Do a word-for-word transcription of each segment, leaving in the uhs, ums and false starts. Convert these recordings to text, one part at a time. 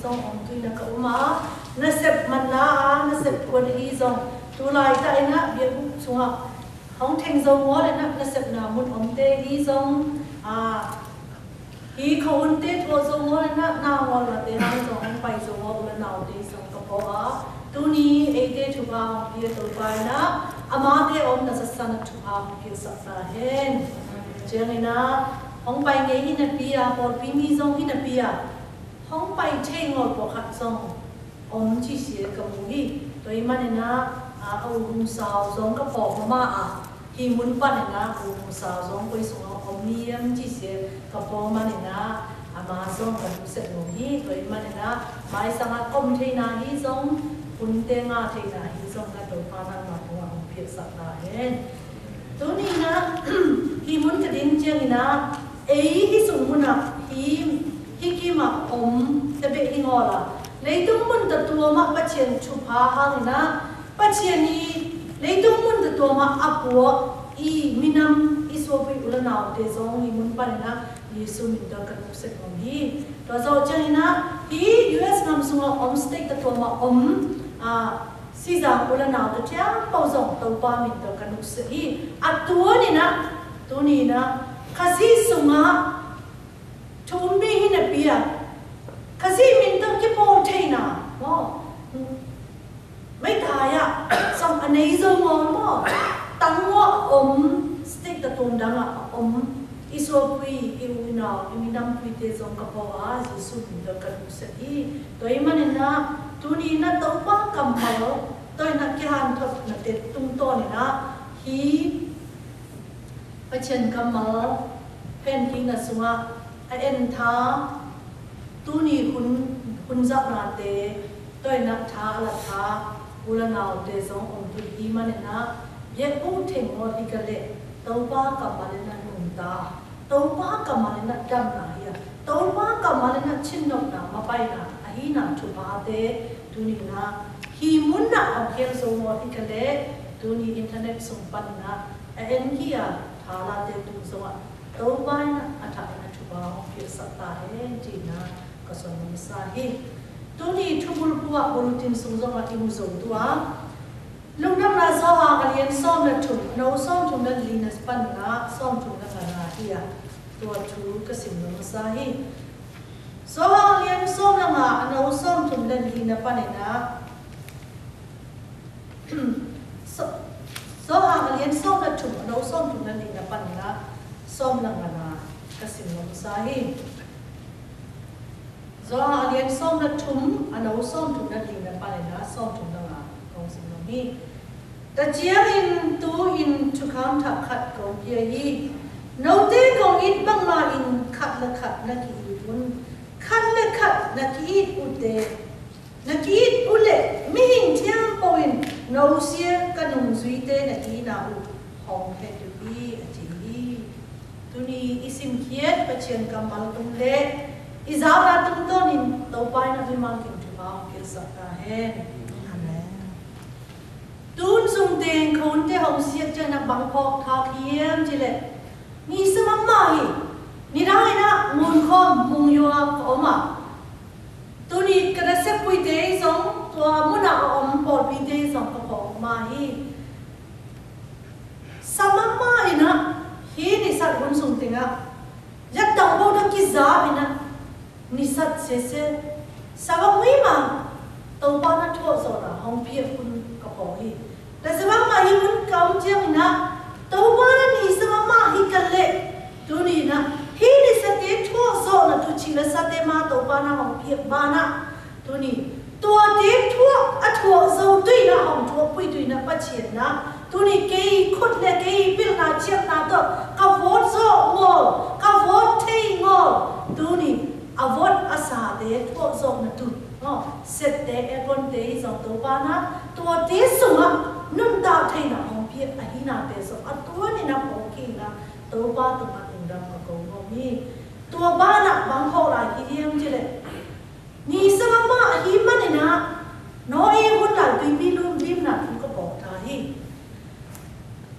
Zong ong tui na ka um a, nasep man la a, nasep kuan hi zong. Tulai ta ina bia buk sunga. Hong theng zong ngol ina nasep na mun om te hi zong. A, hi khon te tho zong ngol ina na ngol la te hang zong hong pai zong ngol la nau te zong ka po a. Tuni ei te thu ba hong pia to pai na. Ama te om na sa sa na thu ba hong pia sa sa hen. Jeng ina hong pai nge ina pia, por pi mi zong ina pia. Hong pai thei ngol pô khat zong om chi sie ka mu hi. Tui man ina a u hung sau zong ka pô ma ma a. Hi mun pan ina u hung sau zong koi sung a om ni em chi sie ka pô man ina a ma zong ka du se mu hi. Tui man ina mai sang a kom thei na hi zong hun te nga thei na hi zong ka to pa na ma tu a hong pia sa ta hen. Tuni na, hi mun ka din chiang ina, ei hi sung mun a, hi, hi ki ma om, ta be hi ngol a. Leitung mun ta tua ma Pachien chu pha hang ina, Pachien i, leitung mun ta tua ma a pua, i minam, i sua pui u la nau te zong, hi mun pan ina, Yesu min ta ka nuk sek om hi. Tua zau chiang ina, hi U S ngam sung a om stek ta tua ma om, a, Sizang u la nau ta thiam pô zong Toupa min ta ka nuk sek hi. A tua ni na, tuni na, Khazih sung a, thum mi hi na pia. Khazih min ta ki pô thei na, mo. Mai ta ya, song a nei zong mo, mo. Tang mo om, stek ta tum dang a om. I sua pui, i u i nau, i minam pui te zong ka pô a, Yesu min ta ka nuk sek hi. Tui man ina, tuni na Toupa kammal, tui na ki han thot na te tung to ni na, hi, Pachien kammal, phen hi na sung a, a en tha, tuni hun, hun zak na te, tui na tha, la tha, u la nau te zong om tui hi man ina, ye u theng mo hi ka le, Toupa kammal ina nung ta. Toupa kammal ina dam na hia. Toupa kammal ina chin nok na ma pai na. A hi na chu pa te tuni na. Hi mun na a khel so mo hi ka le tuni internet sung pan na. A en hia tha la te tung so a. Toupa ina a tha ina chu pa hong pia sa ta hen chi na ka son mo sa hi. Tuni chu bul pua bul tin sung so ma i mu so tua. Luknam na Yohan a lien sawm la thum, a nô sawm thum la li na pan na, sawm thum la ngana hia. Tua thu ka sim na masa hi. Yohan a lien sawm la nga, a nô sawm thum la li na pan na. So, Yohan a lien sawm la thum, a nô sawm thum la li na pan na, sawm la ngana ka sim na masa hi. Yohan a lien sawm la thum, a nô sawm thum la li na pan na, sawm thum la nga, kong sim nong hi. Ta chiang in tu in thukham thak khat kong pia hi. Note kong it bang ma in khat la khat na ki it un. Khat la khat na ki it u te. Na ki it u le, mihing thiam pô in, no sia ka nung zui te na ki na u. Hong het u i a chi hi. Tuni i sim khiet Pachien kammal tum le, i zau na tum ton in, Toupa na mi mang kin tu ba hong kil sa ta hen. Amen. Tun sung teng khun te hong siet chen na bang phok thak hiem chi le. Ni sa ma ma hi. Ni dang i na ngun khom mung yua ka oma. Tuni ka da sep pui te zong, tua muna ka om pol pi te zong ka phok ma hi. Sa ma ma i na, hi ni sat hun sung teng a. Yat dang bo da ki za i na. Ni sat sese. Sa ba mui ma. Toupa na thuak zona hong pia hun ka phok hi. Ta sa ba ma hi hun ka om chiang i na. Toupa na ni sa ba ma hi ka le. Tuni na. Hi ni sa te thuak zona tu chi la sa te ma Toupa na hong pia ba na. Tuni. Tua te thuak a thuak zo tui na hong thuak pui tui na Pachien na. Tuni kei khut le kei pil na chiam na to. Ka vot zo ngol. Ka vot thei ngol. Tuni. A vot a sa te thuak zok na tu. No, set te e kon te i zok Toupa na. Tua te sung a nun ta thei na hong pia a hi na te sung a tua ni na hong ki na Toupa tung a tung dam a ko ngom hi. Tua ba na bang ho la hi liang chi le. Ni sa ma ma a hi ma ni na. No e hun la tui pi lum dim na tung ka pok ta hi.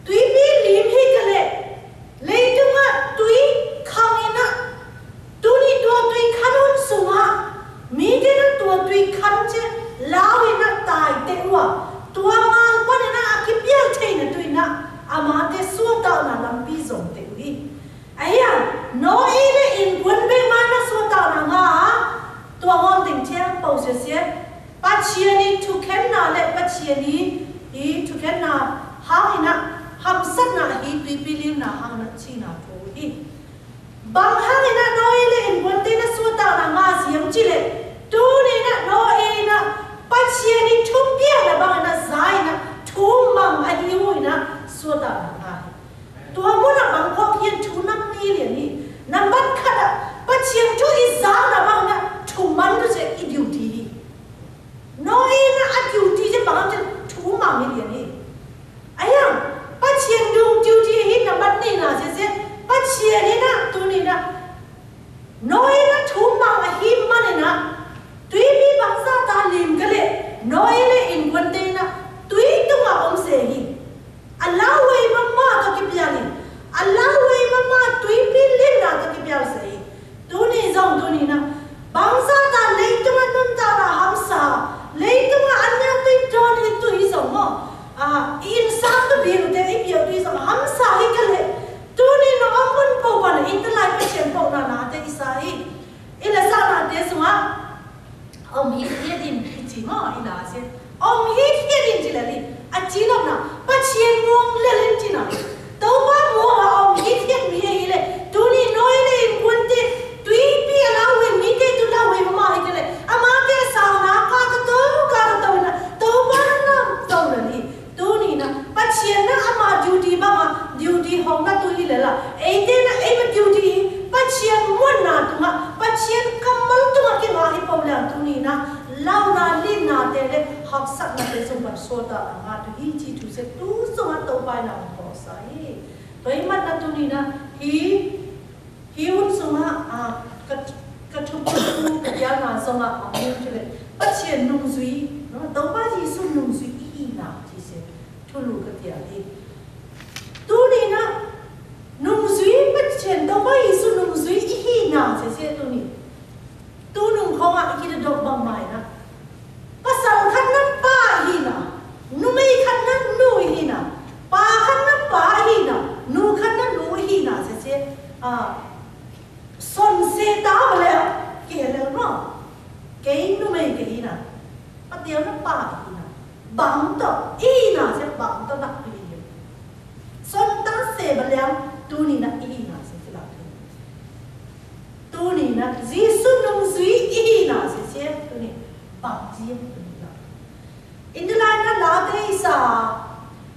Tui pi lim hi ka le. Leitung a tui khang i na. Tuni tua tui khanun sung a. Mi te na Hang inah, hamsatnah hi, tuipi limnah hang inah, chinah tho hi. Bang hang inah Noe leh inkuante inah suataknah ngă siam ci leh, tuni inah Noe inah Pasian ih thu piaknah bang inah zai inah thu mang ahi wu inah suataknah ngă hi. Tua mŭn ah bang kŏ kian thu năp ni lian hi. Nămbat khat ah Pasian thu ih zaknah bang inah thu man tu se ih duty hi. Noe inah a duty je bang je thu mang ni lian hi. Ayang, Pasian du duty hi nămbat ni na se se, Pasian inah tuni inah Noe inah thu mang ahi man inah, tuipi bang sata lim kơ leh, Noe leh inkuante inah tui tung ah ôm se hi. A lau wei mama tâ kipial hi. A lau wei mama tuipi limnah tâ kipial se hi. Tuni zong tuni inah bang sata leitung ah nun tana hamsa, leitung ah anai tui toni tui zong mô, a, ih insa tui biu te ih biu tui zong hamsa hi kơ leh, tuni inah ôm mŭn pô pan ih tơlai Pasian pô na na te ih sa hi. Ih la sa na te sung ah ôm hit hiat in ih ci mô ih la se. Ôm hit hiat in ci leh ih. A ci lŏm na Pasian muang leh ih ci na. Tôpa muang a ôm hit hiat mi ih leh. Tuni Noe leh inkuante tuipi a lau wei mi te tu lau wei mama ih leh. Ama te sa na ka ta tô ka ta tô na. Tôpa na na tô na ih. Tuni inah Pasian inah ama duty bang a duty hŏng na tu hi leh la. Ei te inah ei ma duty hi Pasian muan na tung ah Pasian kamal tung ah kingah hi pô leh tuni inah lau na lin na te leh hak sak na te sung ban sota na tu hi ci tu se tu sung ah Tôpa inah hŏng kô sa hi. Tui man na tuni inah hi Hi un sung ah, a, ka, ka thup thup ka tial na sung ah, a, hi un chule. Pasian nung zui, no, Tôpa Yêsu nung zui ih hi na, chi se, thulu ka tial hi. Tuni na, nung zui, Pasian Tôpa Yêsu nung zui ih hi na, se se tuni. Tu nung khong ah, i ki dôk bang mai na. Pasal khat na pa ih hi na, numei khat na nu ih hi na, pa khat na pa ih hi na, nu khat na nu ih hi na, sese, a, son se ta ba le, ki he le no, kei numei kei hi na, pa tiaw na pa ih hi na, bang to ih hi na, se bang to na ih hi. Son ta se ba le, tuni na ih hi na, se se la. Tuni na, Yêsu nung zui ih hi na, sese, tuni, bang zui tuni na. Indi lai na la te isa,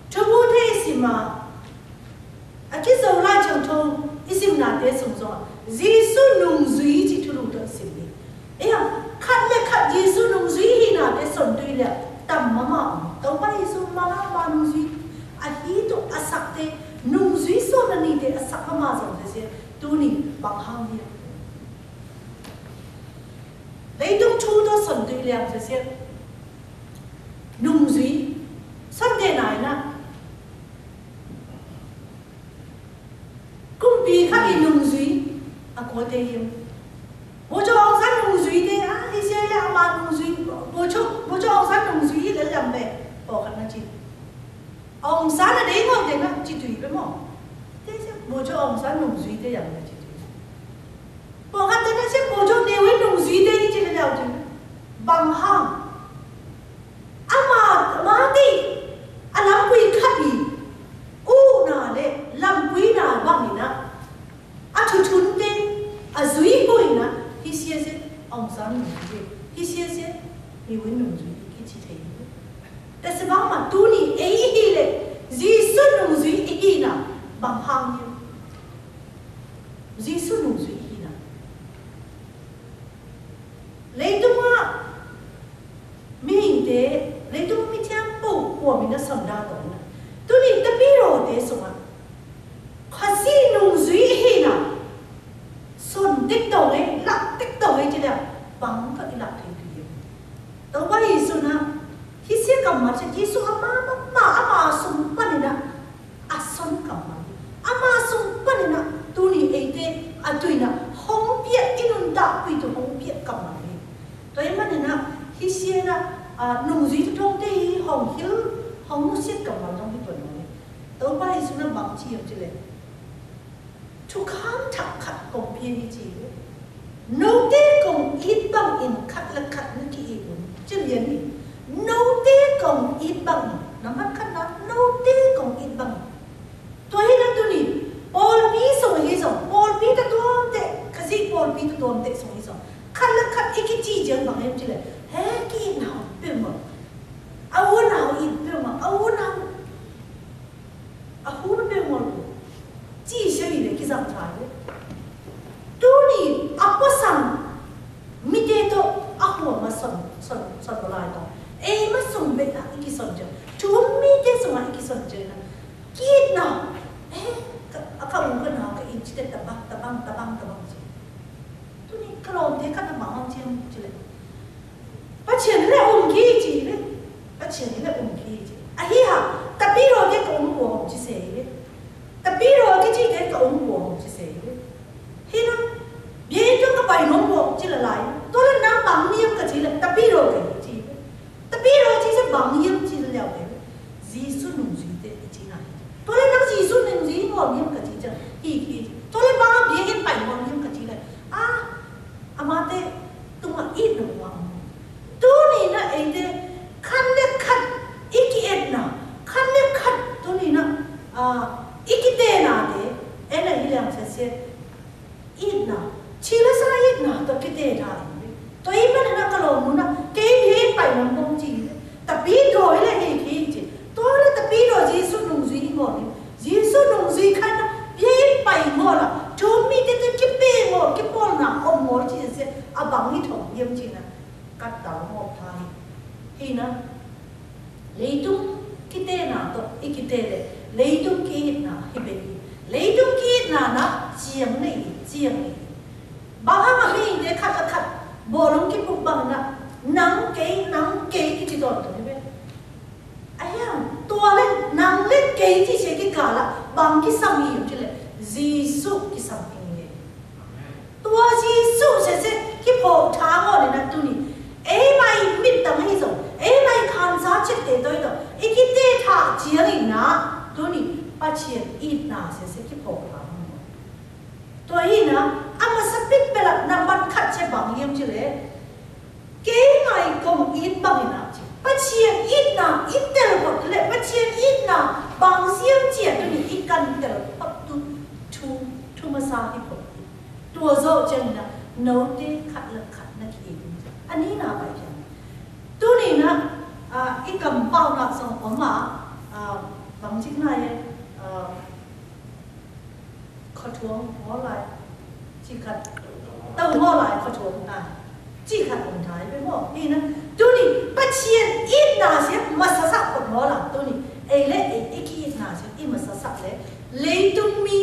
thubu te isima, a ki zô lai chang thong, isim na te sung zô, Yêsu nung zui chi thulu to isim ni. Ê ya, khat le khat Yêsu nung zui hi na te son tui le, tam mama, Tôpa Yêsu mama, ma nung zui, a hi to a sak te, nung zui son na ni te a sak mama zô te se, tuni, bang hang ni. Leitung thu to son tui liang se se. Nung zui. Son te nai na. Kŭmpi kha i nung zui. A ko te yim. Bô cho Aung San nung zui te a, i se le ama nung zui. Bô cho, bô cho Aung San nung zui le lam be. Bô kha na chi. Aung San a dei ngau dei na chi tui pe mo. Te se bô cho Aung San nung zui te yang na chi tui. Bô kha te na se bô cho ne we nung zui te ni chi le yau tui. Bang hang. Ama, ama ti. A lam kui kha bi. U na le, lam kui na bang ni na. A thu thun te, a zui bui na, hi sia se, Aung San nung zui, hi sia se, ni win nung zui, ki chi thei. Ta se bang ma tuni, ei hi le, Yêsu nung zui hi na, bang hang ni. Yêsu nung zui hi na. Leitung a, mi hing te, leitung mi thiam pô, kua mi na son da tong na. Tuni ta pi ro te sung a. Khasi nung zui hi na. Son tik tong e, lak tik tong e, chi da. Bang ka i lak thei pi. Tôpa Yêsu na. Hi sia kam ma chi Yêsu ama, ama, ama sung pan na. A son kam ma. Ama sung pan na. Tuni ei te, a tui na. Hong pia i nun ta, pui tu hong pia kam ma. Tui man na, hi sia na, a, nung zui tu tong te hi, hong hil, hong nu siet kam ma tong hi tuan nong. Tôpa Yêsu na bang chi yam chi le. Thukham thak khat kông pia ni chi. Nô te kông it bang in khat la khat ni ki it un. Chi lian ni. Nô te kông it bang in. Nâm bang khat na, nô te kông A hú nô pê ngôl kô. Chi se mi le ki zang thai le. Tuni a pô sang. Mi te to a hú ma son, son, son bô lai to. Ê ma sung be a iki son jê. Tuni mi te sung a iki son jê na. Kit na. Ê, ka, a ka ung ka na ka in chi te tabang, tabang, tabang, tabang chi. Tuni kalo te ka na ma hong chiang chi le. Pachien le um ki chi le. Pachien le um ki chi. A hi ha. Tapi ro te ka um kuông chi se le. Tapi ro ki chi te ka um kuông chi se le. Hi na. Bie to ka pai nong kuông chi le lai. To le nang bang yem ka chi le. Tapi ro ki chi le. Tapi ro chi se bang yem chi le le. Yêsu nung yêsu te chi na. To le nang Yêsu nung yêsu ngô yem ka chi chang. Hi hi. To le bang bie hin pai ngô yem ka chi le. A, ama te tung a it nô wa. Tuni na ê te khan le khat iki et na. Khan le khat tuni na. A, iki te na te. Ê na hi le ang se se. It na. Chi la sa it na, to ki te tha. To i ma na ka lo mu na, ke i he pai na mong chi. Tapi do i le he ki chi. To le tapi do Yêsu nung yêsu ngô ni. Yêsu nung yêsu khan na, ye i pai ngô la. Cho mi te te ki pe ngô, ki pol na, om ngô chi se, a bang ni thong yem chi na. Kat ta ngô tha hi. Hi na. Leitung ki te na to, i ki te le. Leitung ki it na, hi be i. Leitung ki it na na, chiang ne i, chiang ne i. Bang hang a mi te khat a khat. Bô lung ki puk bang na. Nang kei, nang kei ki ti don to hi be. A yang, tua le, nang le kei ti se ki ka la, bang ki sam i yuk ti le. Yêsu ki sam i nge. Tua Yêsu sese ki phô tha ngô ne na tuni. Ê mai mit tang hi zong. Ê mai khan sa chet te toi to. Ê ki te tha chiang i na tuni. Pachien it na sese ki phô tha ngô. Tua hi na. Ama sa pit pela na ban khat che bang yem chi le. Kei mai kong it bang i na chi. Pachien it na. It tel bot le. Pachien it na. Bang siam chia tuni. It kan tel bot tu. Tu. Tu ma sa hi bot. Tua zo chang na, nô te khat lĕ khat na ki. Ani na bai chang. Tuni na, a, i kam pau na song oma, a, bang chik na ye, a, kha thuang ngô lai, chi khat, tau ngô lai kha thuang na, chi khat ong thai be mo, i na, tuni, Pachien it na sia, ma sa sa kot ngô la, tuni, ei le, ei, ei ki it na sia, i ma sa sa le, leitung mi,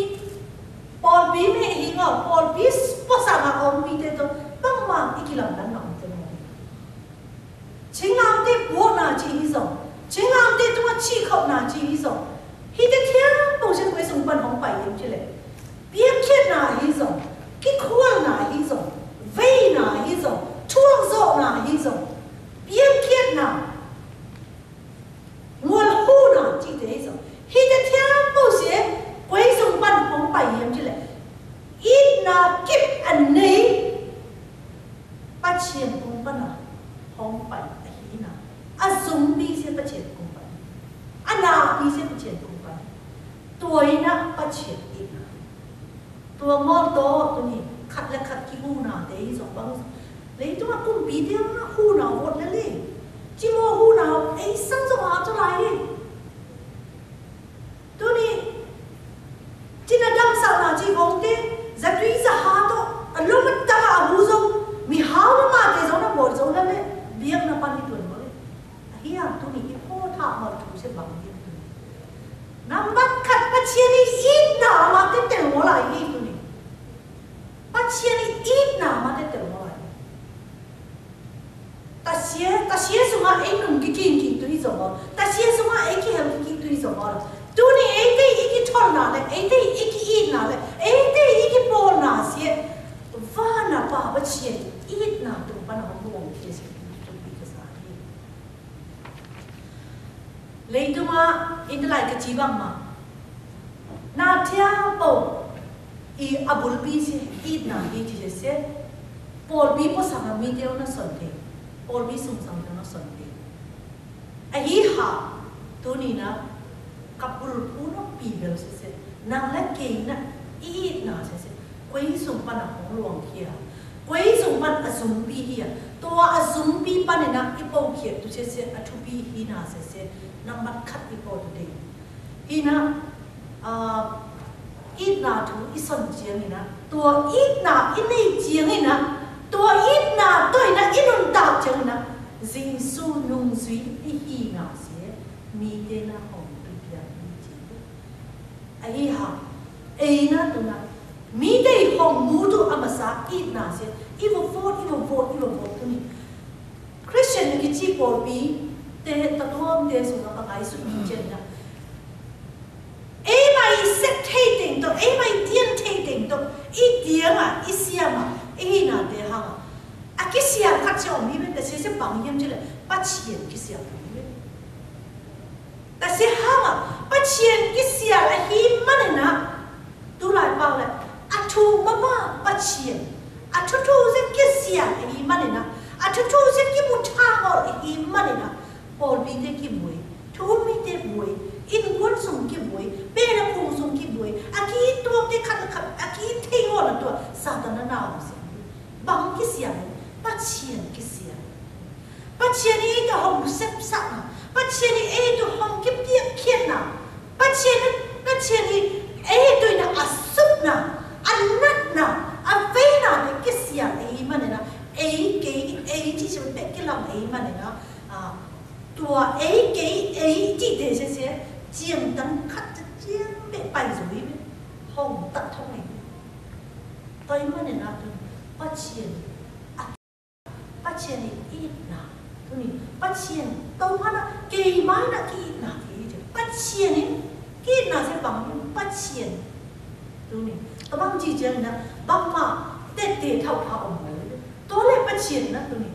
Pôlpi mê hi ngô, pôlpi pô sa ngă ong mi te to, bang ma i ki lam dan nong te mo. Ching ngam te pô na chi hi zong. Ching ngam te tua chi khop na chi hi zong. Hi te thiang pô se kuai sung pan hong pai yem chi le. Piek kiet na hi zong. Ki kual na hi zong. Vei na hi zong. Thuang zo na hi zong. Piek kiet na. Ngual hu na chi te hi zong. Hi te thiang pô se, kuai sung pan hong pai yem chi le. It na kip a nây. Pachien kung pan a hong pai a hi na. A sung pi se pachien kung pan. A na pi se pachien kung pan. Tua i na pachien it na. Tua ngol to, tuni, khat lĕ khat ki hu na, te i zong bang. Lei tua kumpi te na hu na wot lĕ lei. Chi mo hu na, ei sang zong ha to lai lei. Tuni, chi na dam sa na chi gong te, za tui za ha to, a lo ma ta a hu zong, mi ha ma ma te zong na mo zong na lei, biang na pan i tuan mo lei. A hiam tuni i pô tha ma tu se bang hiam tuni. Nambat khat Pachien i it na ma te tel mo lai i tuni. Pachien i it na ma te tel mo lai. Ta sie, ta sie sung a ei num ki king king tu i zong o. Ta sie sung a ei ki hem ki king tu i zong o. Tuni ei te i ki thol na le, ei te i ki it na le, ei te i ki pôl na sie. Va na pa Pachien i it na tung pa na hong buong ki se tu i ka sa i. Leitung a, in lai ka chi bang ma. Na thiang pô, i a bul pi si, i na hi chi se se. Pôl pi pô sang a mi teo na son te. Pôl pi sung sang teo na son te. A hi ha, tuni na, ka bul pu no pi bel se se. Nang la kei na, i na se se. Kuai sung pan a hong luang khia. Kuai sung pan a sung pi hia. Tua a sung pi pan na i pô khia tu se se a tu pi hi na se se. Nambat khat i pô tu de. Hi na Ơ, itnă thu i son jeng ină, tua itnă i ni jeng ină, tua itnă tua ină i nun tak jeng ină, Yêsu nung jui i hi ngă sie, mi te na hong pi piang ni jeng. A i ha, e ină tu na, mi te hong mu tu a ma sa itnă sie, i vo vo, i vo vo, i vo vo tu ni. Christian ki chi por pi, te ta tuam te su na pa ngai su ni jeng ină. Ê mai sep thei teng to, ê mai tien thei teng to, i tieng a, i siam a, i na te hang a. A ki siam khat siam mi ben ta se se bang yem chile, pa chien ki siam mi ben. Ta se hang a, pa chien ki siam a hi man na. Tu lai pau le, a thu ma ma pa chien. A thu thu se ki siam a hi man na. A thu thu se ki mu tha ngol a hi man na. Pol mi te ki muê. Thu mi te muê, in kuôn sung ki muê, pê la phung sung ki muê, a ki tuông te khăn khăn, a ki thei ngô la tuông, Satan na nau si. Bang ki siang, pa chien ki siang. Pa chien i ta hong sep sa na, pa chien i e tu hong ki piak khiet na, pa chien, pa chien i e tu na a sup na, a nat na, a vei na te ki siang e man na, e ke, e chi siang pe ki lam e man na, a, Tua ê kê ê chi tê se se, chiêng tăng khăt chiêng bê pai dui bê. Hong tăk thong ê. Tua ê mă nê na tu, pa chiên, a, pa chiên ê it na. Tu ni, pa chiên, tâu pa na, kê mai na kê it na kê it. Pa chiên ê, kê it na se bang, pa chiên. Tu ni, tơ bang chi chiên na, bang ma, tê tê thâu pa ôm ê. Tơ lê pa chiên na, tu ni.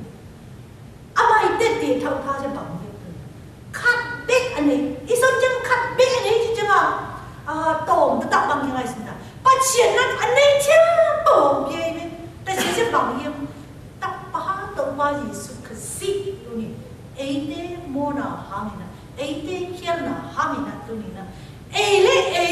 A mai tê tê thâu tha se bang yê tơ. Khăt bêk anai, i son jang khăt bêk anai chi jang a, a, tôm tơ tăk bang yê ngai sin na. Pa chiên na anai chia bông yê bê. Tơ se se bang yê. Tăk pa ha tơ wa Yêsu Krist tu ni. Ê tê mô na ha mi na. Ê tê khiel na ha mi na tu ni na. Ê lê ê,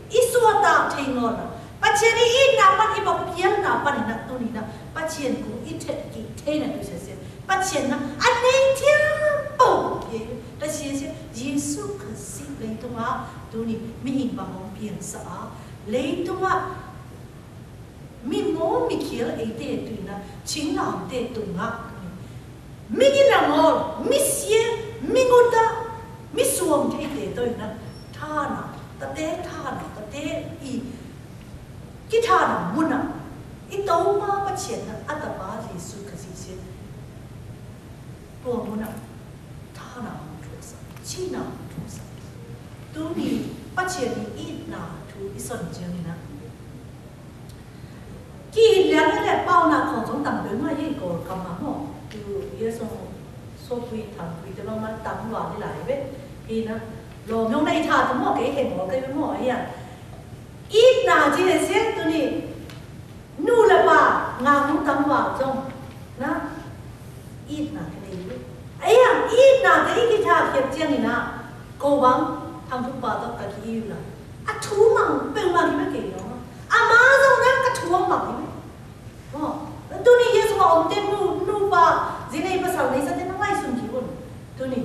i sua ta thê ngô na. Pa chiên i i na pan i bok piel na pan i na tu ni na. Pa chiên ku i thê ki thê na tu se se. Pa chiên na, a nêng thiang pô. Ye, ta sia sia, Yêsu Krist lei tung a, tu ni, mi hing bang hong piên sa a, lei tung a, mi mô mi khiel ê tê tu na, ching lam tê tung a, mi ngi na ngol, mi sia, mi ngut a, mi suông thê tê tu na, tha na, ta tê tha na, ta tê i, Ki tha na mun a, i tâu ma pa chiên na, a ta pa Yêsu Krist chiên. Tua mun a, tha na mun thu sa, chi na mun thu sa. Tu ni, pa chiên ni i na thu i son chiên ni na. Ki leng lê pao na khong song tang bê ma ye ko kam ma mo. Tu ye song so kui tang kui te ma ma tang wa ni lai bê. Hi na, lo nyong na i tha tu mo ke he mo ke mo ya. It na chi lê sieng tu ni. Nu la pa, ngă nu tăm wa zong. Na. It na ke ni. Ai ya, it na ke i ki tha kiet chiang ni na. Ko wang, thang thu pa tok ka ki i na. A thu mang, pe ma ki ma ke yo. A ma zong na, ka thu mang ki. Ơ. Tu ni Yêsu ma om te nu, nu pa, zi nei pa sal nei sa te na ngai sun ki un. Tu ni.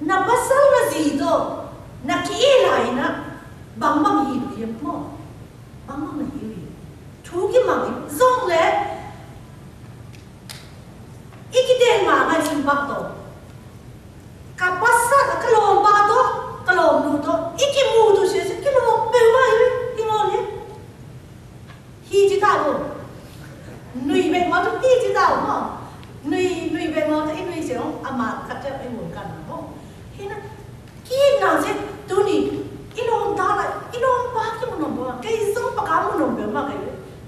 Na pasal na zi to, na ki i lai na, bang bang hi du yem mo. Bang bang hi du yem. Thu ki mang i, zong lê, i ki ten ma ngai sin bak to. Ka pasal, ka lom ba to, ka lom nu to, i ki mu tu se, se ki lom pe wa i, i mo le. Hi chi tao. Nui bek ma tu hi chi tao ma. Nui, nui bek ma tu i nui se ong, a ma ka te i mun kan ma. Hi na, ki na se, tu ni, i lom ta la, i lom pa ki mun nong ba, ke i song pa ka mun nong ba ma ke.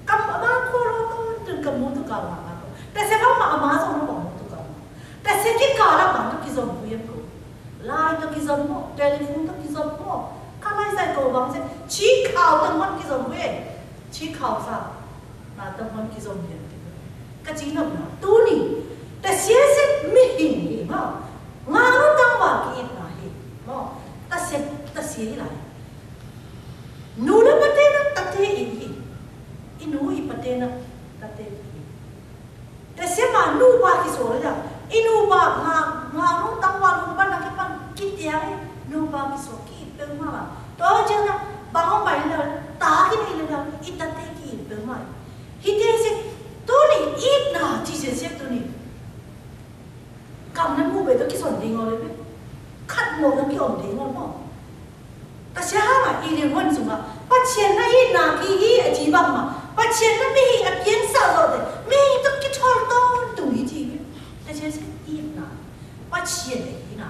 Kam a ma ko lo tu, tu ka mu tu ka ma ma ko. Te se ba ma a ma song no ba mu tu ka ma. Te se ki ka la ba tu ki song ku yem ko. Lai to ki zon mo, telephone to ki zon mo. Ka lai zai ko bang se, chi khao tang hon ki zon we. Chi khao sa. Na tang hon ki zon ye. Ka chi ngam na. Tu ni. Ta sia se mi hing hi mo. Ngă nu tang wa ki it na hi. Mo. Ta sia, ta sia hi lai. Nu la pa te na, ta te i hi. I nu i pa te na, ta te i hi. Te se ma nu pa ki so la. I nu pa ngă, ngă nu tang wa nu pa na ki pan ki te ai. Nu pa ki suak ki it pơma. Tôjang na, bang bai na, ta ki ni na, i tate ki it pơma. Hite se, tuni it na, ci se se tuni. Kam na mu be to ki son ding ol be. Kat mo na ki om ding ol mo. Ta se ha ma i ri mon su ma. Pachien na it na ki hi a ji bang ma. Pachien na mi hi a pien sa lo de. Mi hi to ki thol ton tu hi ji be. Ta se se it na. Pachien na hi na.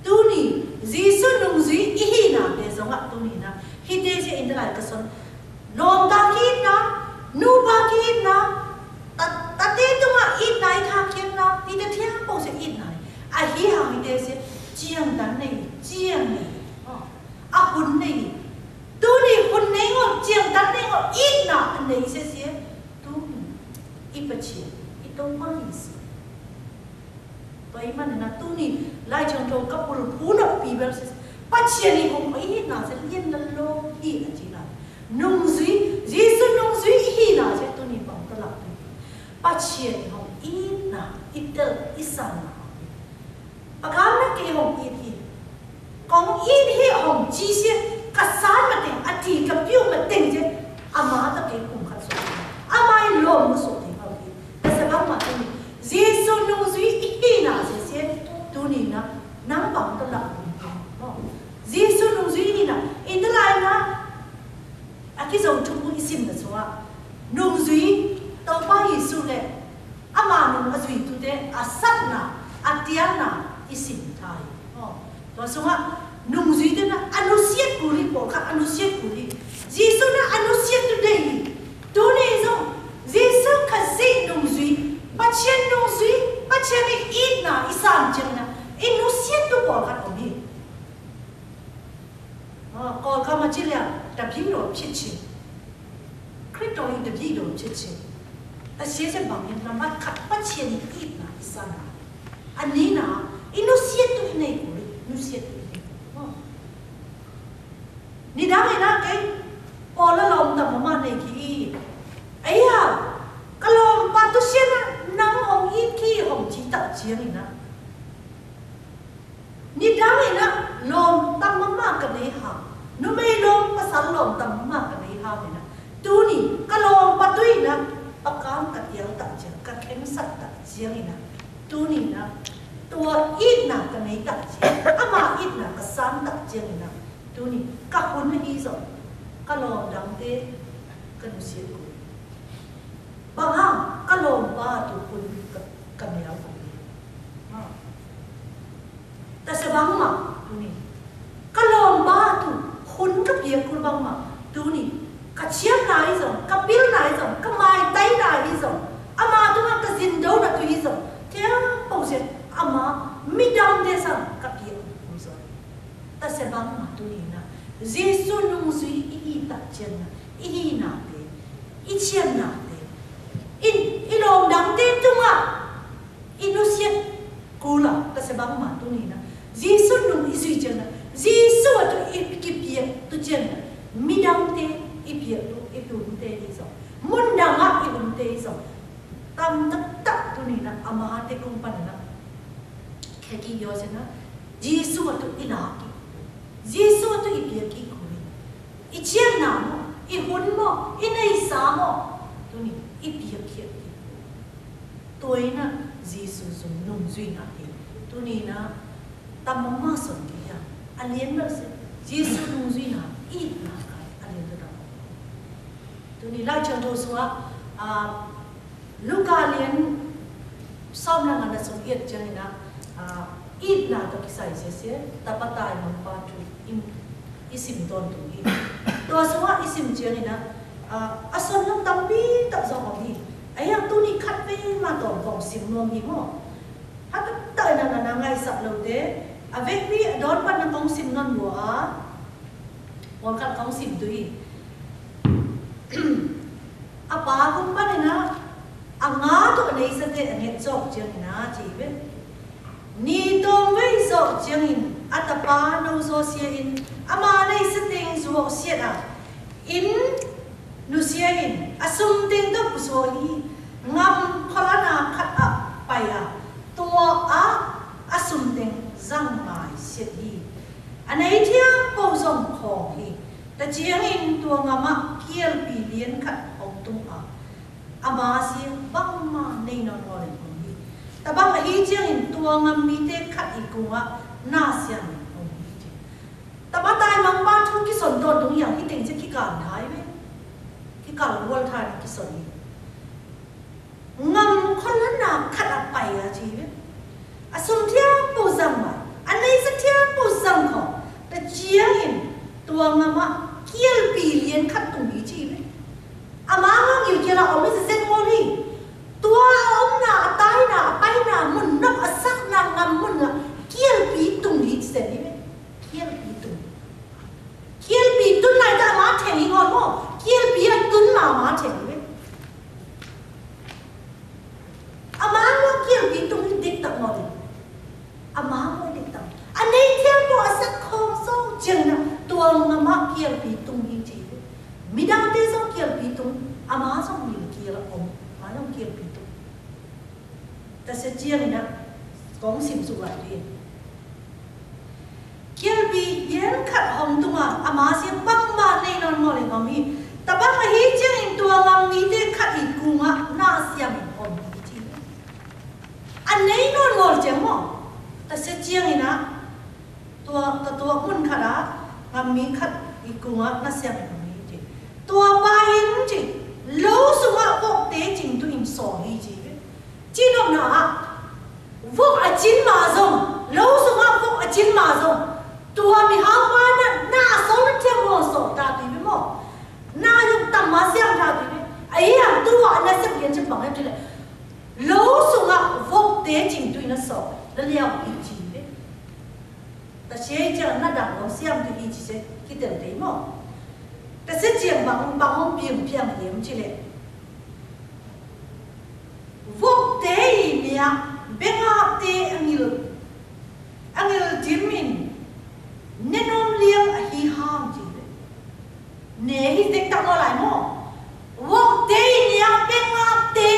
Tuni, Jisu nung jui i hi na, te zong a tuni na. Hi te se in te lai ka son. Lom ta ki it na, nu pa ki it na, ta, ta te tung a it na, i tha ki it na, hi te thiang po se it na. A hi hang hi te se, chiang tan nei, chiang nei. Oh. A hun nei. Tuni hun nei ngol, chiang tan nei ngol, it na, nei se se. Tuni, i pachien, i tong ma hi se. Tua i man na tuni, lai chang chang ka pul pu na pi bel sis. Pachien i hong i na se lien na lo i a ji na. Nung jui, Jisu nung jui i na se tuni bang ta la pi. Pachien i hong i na, i tel, i san na. Pakam na ke hong i hi. Kong it hi hong ji se, ka san ma teng, a ti ka piu ma teng je, ama ta ke kum khat so. Ama i lom mu so ti hong i. Ta se bang ma tuni. Jisu nung jui i hi na se se, tuni na, nang bang ta la kum. Jisu nung jui i na, in ta lai na, a ki zong chuk mu i sim na so a. Nung jui, tau pa Jisu le. Ama nung a zui tu te, a sat na, a tian na, i sim tai. Tua sung a, nung zui te na, a nusiat kuri, pô, ka a nusiat kuri. Jisu na a nusiat tu dei. Tuni zong, Jisu ka zi nung zui, pachien nung zui, pachien i it na, i san chien na, i nusiat tu pô ka ong hi. Kol ka ma chi lia, ta bing lo pichi. Krito i ta bing lo pichi. Ta sie se bang yin na mat khat pachien i it na i san na. Ani na, i nusiat tu i nei kuri, nusiat tu i nei kuri. Ni dang i na ke, pô la lom ta mama nei ki. Aya, ka lom pa tu sie na, nang hong it ki hong chi ta chiang i na. Ni dang i na, lom tam mama ka nei ha. Numei lom pasal lom tam mama ka nei ha i na. Tuni, ka lom pa tu i na, pakam ka tiang ta chiang, ka kheng sat ta chiang i na. Tuni na, tua it na ka nei ta chiang, ama it na ka san ta chiang i na. Tuni, ka hun hi zong, ka lom dang te, ka nusiat ku. Bang hang, ka lom pa tu hun ka, ka miau ku. Ta se bang ma, tuni. Ka lom ba tu, hun ka piak kul bang ma, tuni. Ka chiam na i zong, ka pil na i zong, ka mai tai na i zong. Ama tu ma ka zin do na tu i zong. Tiang pau se, ama, mi dam de sang, ka piak kul zong. Ta se bang ma, tuni na. Jisu nung zui i hi ta chian na, i hi na te, i chian na te. I, i lom dang te tu ma. I nusiat kul a, ta se bang ma tuni na. Jisu nung i zui chian na. Jisu a tu i kipiak tu chian na. Mi dang te i piak tu i hun te i zong. Mun dang a i hun te i zong. Tam tak tak tuni na ama te kung pan na. Khe ki yo se na. Jisu a tu i la ki. Jisu a tu i piak ki kul. I chian na mo, i hun mo, i nei sa mo. Tuni, i piak ki. Tua i na Jisu zung nung zui na i. Tuni na tam mama son ki ya. A lien na se. Jisu nung zui na i na ka. A lien na tam. Tuni lai chang to sua, a, Luka lien sawm na ngana sung iet chang i na, a, i na to kisai se se, ta pa tai mang pa tu in. I sim ton tung i. Tua sua i sim chiang i na, a, a son nong tam pi tak zong ong i. A yang tuni khat pe ma ton kong sim nong i mo. Ha tak tak na na na ngai sak lo te. A vek pi a don pan na kong sim non bo a. Wang khat kong sim tu i. A pa kong pan i na. A nga to a nei sa te a nget zok chiang i na chi be. Ni tong wei zok chiang in, a tapa nô zô sia in, ama nei sa teng zuok siat a. In nu sia in, a sum teng dok zuok hi, ngam kholana khat a pai a, tua a, a sum teng zang mai siat hi. A nây thiampô zong khong hê, ta ciang in tua ngam ah kialpi lien khat hong tung a, ama sie bangma nây non ngol hong hê. Ta bang ahi ciang in tua ngam mite khat i kung ah na siam hong hê. Ta ƀă tai măng ƀă thu ki son ton tung yang hi teng ci ki kan thai we. Ki kan wal thai ki son hi. Ngam khon lan na khat a pai a ci we. A sum thiampô zang ma. A nây sa thiampô zang khong. Ta ciang in tua ngam ah kialpi lien khat tung hê ci we. Ama ngong yu kial a om i sa sen ngol hê. Tua a om na, a tai na, a pai na, mun nok a sak na, ngam mun na, kialpi tung hê sen hê we. Kialpi tung. Kialpi tun nai ta ama theng i ngol mo. Kialpi a tun ma ama theng i we. Ama ngol kialpi tung i dik tak ngol. Ama ngol dik tak. A nây thiampô a sak khong so ciang na tua ngam ah kialpi tung i ci. Mi dang te so kialpi tung. Ama so mi kial a om. Ama ngol kialpi tung. Ta se ciang na kong sim su lai di. Kialpi lien khat hong tung a, ama sie bangma nây non ngol hê ngam hê. Ta bang ahi ciang in tua ngam mite khat i kung ah na siam in om hê ci. A nây non ngol ciang mo. Ta se ciang in a tua, ta tua mun khat a ngam mi khat i kung ah na siam in om hê ci. Tua pai in ci. Lô sung ah vok te cing tu in so hê ci. Ci nôm na a, vok a cin ma zong, lô sung a vok a cin ma zong. Tua mi hao pa na, na so na thiam mo so ta ti bi mo. Na yuk tam ma siam ta ti bi. Ai ya, tua na siam kian cin bang em ci le. Lô sung a vok te cing tui na so, na liao i ci bi. Ta se ciang na dang lŏng siam tu i ci se ki tel te mo. Ta se ciang bang bang hong piang piang yem ci le. Vok te i nia beng a te a ngil a ngil dim in ne nôm liang a hi hang ci le. Ne hi tek tak mo lai mo. Vok te i nia beng a te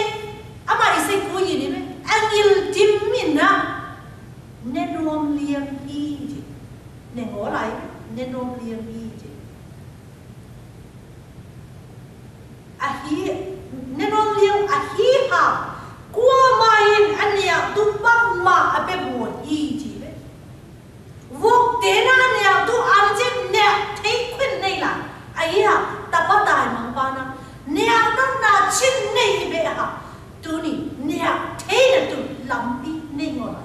a mai se ku i ni me a ngil dim in na. Ne nôm liang hi ji. Ne ngô lai, ne nôm liang hi ji. A hi, ne nôm liang a hi ha. Kua ma in a nia tu bang ma a pe mo hi ji le. Vok te na nia tu an jen nia thei khuen nei la. A hi ha, ta pa tai mang pa na. Nia nôm na chin nei be ha. Tu ni, nia thei na tu lam pi nei ngô lai.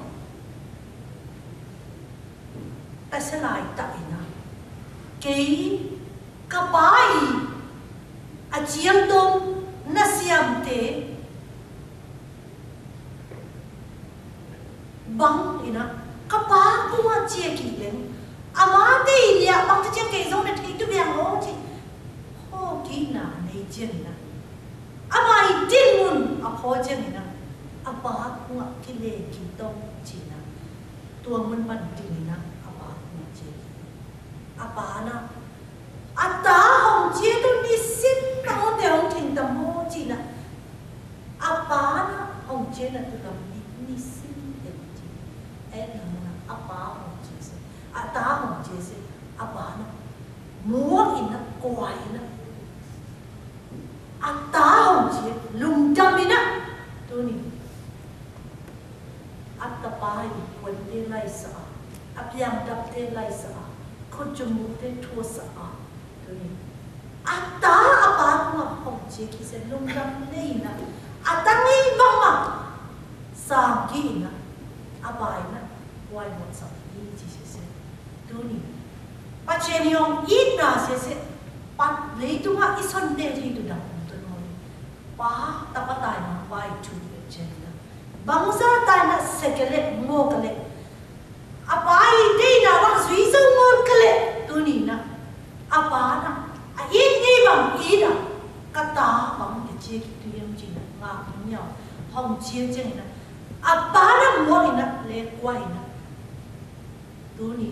Ta se lai ta i na. Kei ka pa i a ciang tôm na siam te bang i na. Ka pa kua cia ki leng. A ma te i nia bang ta ciang kei zong na thei tu biang lo ci. Ho ki na nei ciang i na. A ma i tin mun a pho ciang i na. A pa kua ki le ki tong ci na. Tua mun ban ting i na a pa kua cie. A pa na. A ta hong cie tu ni sin na o te hong ting tam mo ci na. A pa na hong cie na tu tam ni, ni sin te ci. E na mo na a pa hong cie se. A ta hong cie se. A pa na. Mua i na, kua i na. A ta hong cie, lŭng dam i na. Tu ni. A ta pa i kuan te lai sa a. A piang dap te lai sa a. Khut jum muk te thua sa a. Tu ni. A ta a pa kua hong cie ki se lŭng dam te i na. A ta ngi bang ma. Sang ki i na. A pa i na. Wai mot sa i ci se se. Tu ni. Patien yong i na se se. Pat lei tu ma i son te ri tu dam tu no. Pa, ta pa tai ma, pa i tu i chen na. Bang sa tai na se ke le, mo ke le. A pa i te i na bang sui so mo ke le. Tu ni na. A pa na. A i ni bang i na. Ka ta bang ke cie ki tu yem ci na. Nga ki miao. Hong cie chen na. A pa na mo i na. Le kua i na. Tu ni.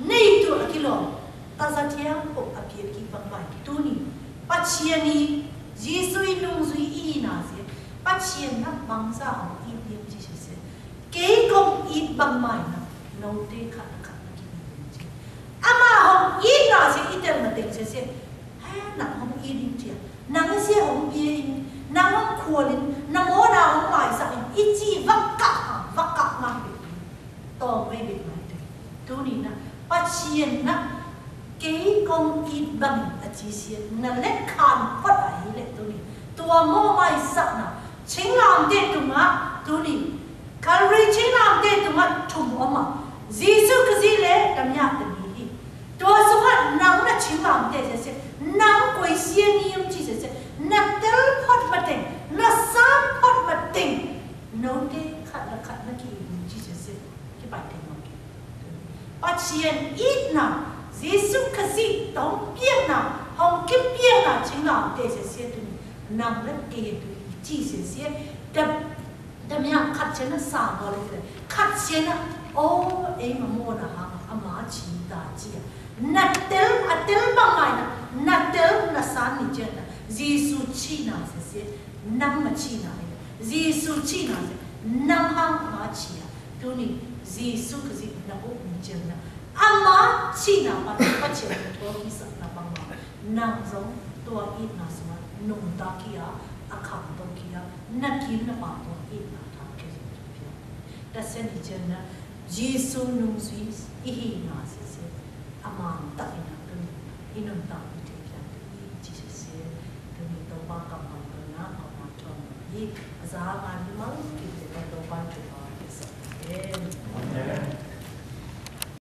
Nei tu a ki lo. Ta za thiang pô a ki a ki bang bai. Tu ni. Patien i. Jisu i nung zui i na se. Patien na bang za hong i diem ji se se. Kei kong i bang bai na. Nô te kha kha ki. Itna se i tel ma teng se se. He, nang hŏng it ing tia. Nang se hŏng bia ing. Nang hŏng kuôl ing. Nang hŏng na hŏng mai sa ing. I chi vak kah, vak kah ma be. Tŏ be be ma te. Tuni na. Pasian na. Kei kông it bang a chi sian. Na lĕ kan phot a hi lĕ tuni. Tua mô mai sa na. Ching lam te tung a. Tuni. Kalvari ching lam te tung a tung ôma. Yêsu Krist lĕ tơm yă tơm hi. Tua sung a nang na ching lam te se se. Nang kuai sia niêm chi se se. Na tel phot ma teng. Na san phot ma teng. Nô te khat na khat na ki im chi se se. Ki pa teng ma ki. Pasian itna. Yêsu Krist tong piang na. Hong kim piang na ching lam te se se tuni. Nang lĕ ke tu chi se se. Tơm Tơm yă khăt sienă sa bol i kre. Khăt sienă, ô, ê ma mô na hăng, ama chi ta chi a. Na tel, a tel bang mai na, na tel na san ni chen na. Yêsu chi na se se, nang ma chi na se. Yêsu chi na se, nang hăng ama chi a. Tuni, Yêsu Krist na uk ni chen na. Ama chi na pa, pa chen na, to ki sa na bang ma. Nang zong tua itna suma nung ta kia, a kham to kia, na kin na pa tua itna ta kia zong ta kia. Ta sen i chen na, Jisu nung sui i hi na se se, a man ta i na tun, i nung ta i te kia te i chi se se, tun i to pa kam man to na, a man to na i, a za man i mal ki te to pa to pa ki sa. Amen. Amen.